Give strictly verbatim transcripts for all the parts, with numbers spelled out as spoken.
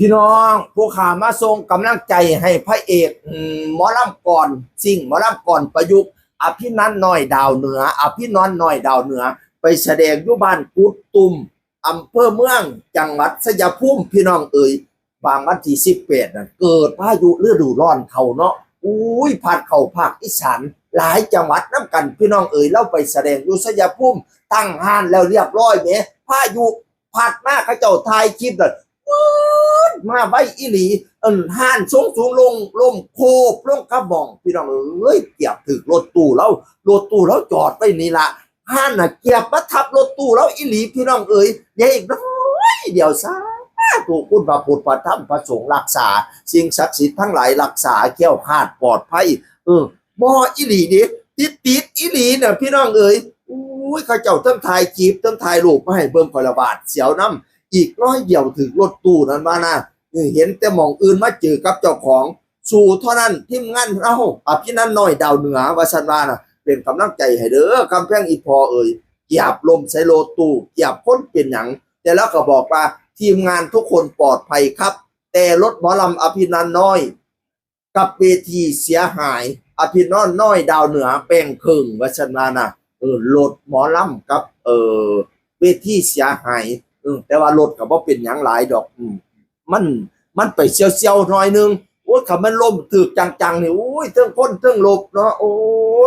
พี่น้องผู้ขามาส่งกำลังใจให้พระเอก อืม หมอลำก่อน ซิ่งหมอลำก่อนประยุกต์ อภินันท์น้อยดาวเหนือ อภินันท์น้อยดาวเหนือ ไปแสดงอยู่บ้านกุดตุ่ม อำเภอเมือง จังหวัดชัยภูมิ พี่น้องเอ๋ย บางวันที่สิบแปดน่ะ เกิดพายุฤดูร้อนเข้าเนาะ อุ้ย พัดเข้าภาคอีสาน หลายจังหวัดนำกัน พี่น้องเอ๋ย ลาวไปแสดงอยู่ชัยภูมิ ตั้งฮานแล้วเรียบร้อยแหม พายุพัดมา เขาเจ้าถ่ายคลิปน่ะ วืดมาไวอีหลี อันฮานสูงสูงลง ล้มโคบลงกะหม่อง พี่น้องเอ๋ย เกือบถืกรถตู้ลาว รถตู้ลาวจอดไว้นี่ละ ฮานน่ะเกือบมาทับรถตู้ลาวอีหลี พี่น้องเอ๋ย เหลืออีกน้อยเดียว สาธุคุณพระพุทธพระธรรมพระสงฆ์รักษา สิ่งศักดิ์สิทธิ์ทั้งหลายรักษาแคล้วคลาดปลอดภัย เออ บ่อีหลีเด้ ติดๆ อีหลีน่ะ พี่น้องเอ๋ย อุ้ย เขาเจ้าทั้งถ่ายคลิปทั้งถ่ายรูปมาให้เบิ่ง ข้อยละหวาดเสียวนำ อีกน้อยเดียวถืกรถตู้นั่นว่านะ เออ เห็นแต่หม่องอื่นมาเจอกับเจ้าของ สู้เท่านั้น ทีมงานเฮา อภินันท์น้อยดาวเหนือ ว่าซั่นว่าน่ะ เป็นกำลังใจให้เด้อ กำแพงอีพ่อเอ๋ย เกือบล้มใส่รถตู้ เกือบคนเป็นหยัง แต่ลาวก็บอกว่า ทีมงานทุกคนปลอดภัยครับ แต่รถหมอลำอภินันท์น้อย กับเวทีเสียหาย อภินันท์น้อยดาวเหนือแบ่งครึ่ง ว่าซั่นว่าน่ะ เออ รถหมอลำกับ เออ เวทีเสียหาย เออ แต่ว่ารถก็บ่เป็นหยังหลายดอก อืม มัน มันไปเสี่ยวๆ หน่อยหนึ่ง โอ้ย คันมันล้มถืกจังๆ นี่ โอ้ย เทิงคนเทิงรถเนาะ โอ้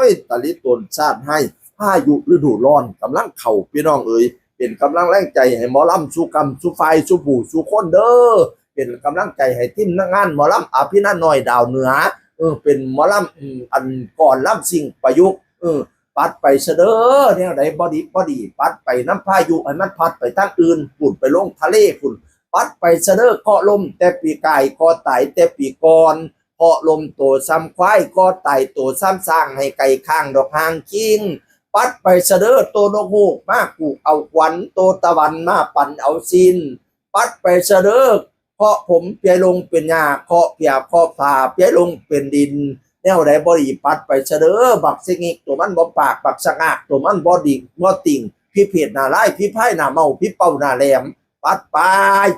ย ตะลิตนชาติให้ พายุฤดูร้อนกำลังเข้า พี่น้องเอ๋ย เป็นกำลังแรงใจให้หมอลำสู่กำสู่ฝ่ายสู่ผู้สู่คนเด้อ เป็นกำลังใจให้ทีมงานหมอลำอภินันท์น้อยดาวเหนือ เออ เป็นหมอลำ อืม อันก่อนลำซิ่งประยุกต์ เออ ปัดไปซะเด้อ แนวใดบ่ดีบ่ดี ปัดไปนำพายุ ให้มันพัดไปทางอื่น พุ่นไปลงทะเลพุ่น ปัดไปซะเด้อ เคราะห์ลมแต่ปีกาย เคราะห์ตายแต่ปีก่อน เคราะห์ลมโตซ้ำควาย เคราะห์ตายโตซ้ำช้าง ให้ไก่ข้างดอกหางคิง ปัดไปซะเด้อ โตนกฮูกมากูกเอาขวัญ โตตะวันมาปั่นเอาสิ้น ปัดไปซะเด้อ เคราะห์ผมเปียลงเป็นหญ้า เคราะห์เปียเคราะห์ผ้าเปียลงเป็นดิน แนวใดบ่ดีปัดไปซะเด้อ บักสะงิกตัวมันบ่ปาก บักสะงากตัวมันบ่ดิ่งบ่ติ่ง พิเภทหน้าลาย พิพายหน้าเมา พิเป้าหน้าแหลม ปัดไป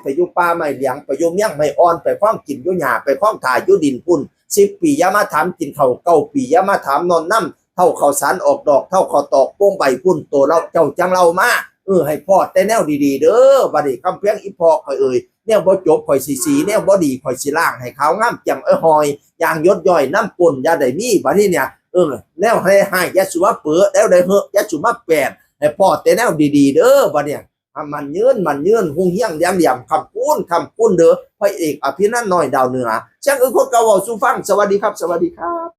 ไปอยู่ป่าไม้เหลียง ไปอยู่เมียงไม้อ่อน ไปคล้องกินอยู่หญ้า ไปคล้องถ่ายอยู่ดินพุ่น สิบปีอย่ามาถามกินข้าว เก้าปีอย่ามาถามนอนนำ เฒ่าข้าวสารออกดอก เฒ่าข้าวตอกโป่งใบพุ่น โตลาวเจ้าจั่งเล่ามา เออ ให้พ้อแต่แนวดีๆ เด้อ บัดนี้กำแพงอีพ่อข้อยเอ๋ย แนวบ่จบข้อยสิสี แนวบ่ดีข้อยสิล้างให้ขาวงามแจ่มเอ้ยหอย อย่างหยดย้อยน้ำก้นอย่าได้มี บัดนี้เนี่ย เออ แนวให้ให้อย่าสุมาเปิด แนวใดเหอะอย่าสุมาแปด ให้พ้อแต่แนวดีๆ เด้อ บัดเนี่ย อ่ะ มันยืน มันยืน ฮุ่งเฮี้ยงเหลี่ยมเหลี่ยม คำคูณ คำคูณเด้อ พระเอกอภินันท์น้อยดาวเหนือ เสียงอื่นคนเก่าเว้าสู่ฟัง สวัสดีครับ สวัสดีครับ